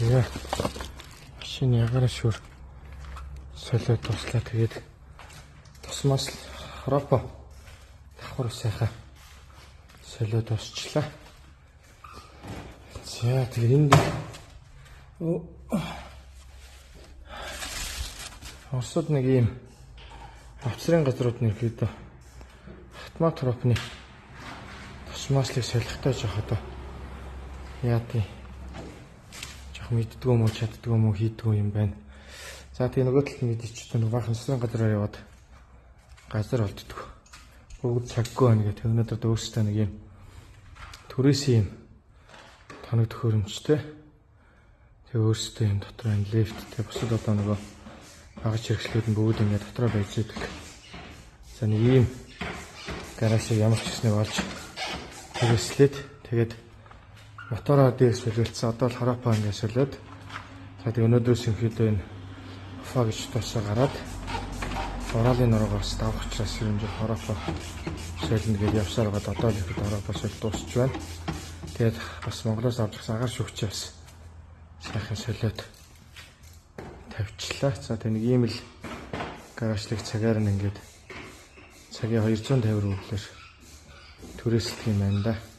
За, машин ягаараа шүр солиод туслаа. Тэгээд тусмаас хропо давхар сайхан солиод дуусчлаа. За, тэгээд энд Оросод нэг ийм авцрын газрууд нь ихэд автомат хропны тусмааслыг солихтой жоох одоо яа тий жоох мэддгүү юм уу, чаддгүй юм уу, хийдгүү юм байна. За, тэгээ нөгөө талд мэдээч одоо нэг баахан засгийн газраар яваад газар олддгоо. Бүгд цаггүй байна гэх. Өнөөдөр өөрсдөө нэг юм түрээсийн юм тоног төхөөрөмжтэй. Тэгээ өөрсдөө юм дотор энэ лифттэй, бусад одоо нөгөө багаж хэрэгслүүд нь бүгд ингээд дотроо байж идэг. За, нэг ийм гаражийг ямар ч гэснийг олж түрээслээд, тэгээд мотороо дээр солиулсан. Одоо л хороопоо ингээд солиод, за, тэгээ өнөөдрөөс ерөнхийдөө энэ Уфа гэж тосоо гараад Уралын нуруугаас давах учраас ер нь жоо хороопоо солино гэдээ явсаар байгаад одоо л ихэд хороопоо соль дуусч байна. Тэгээд бас Монголоос авч ирсэн агаар шүүгчээ бас сайхан солиод тавьчлаа. За, тэг нэг ийм л гаражлыг цагаар нь ингээд цагийн 250 рублээр түрээсэлдэг юм байна да.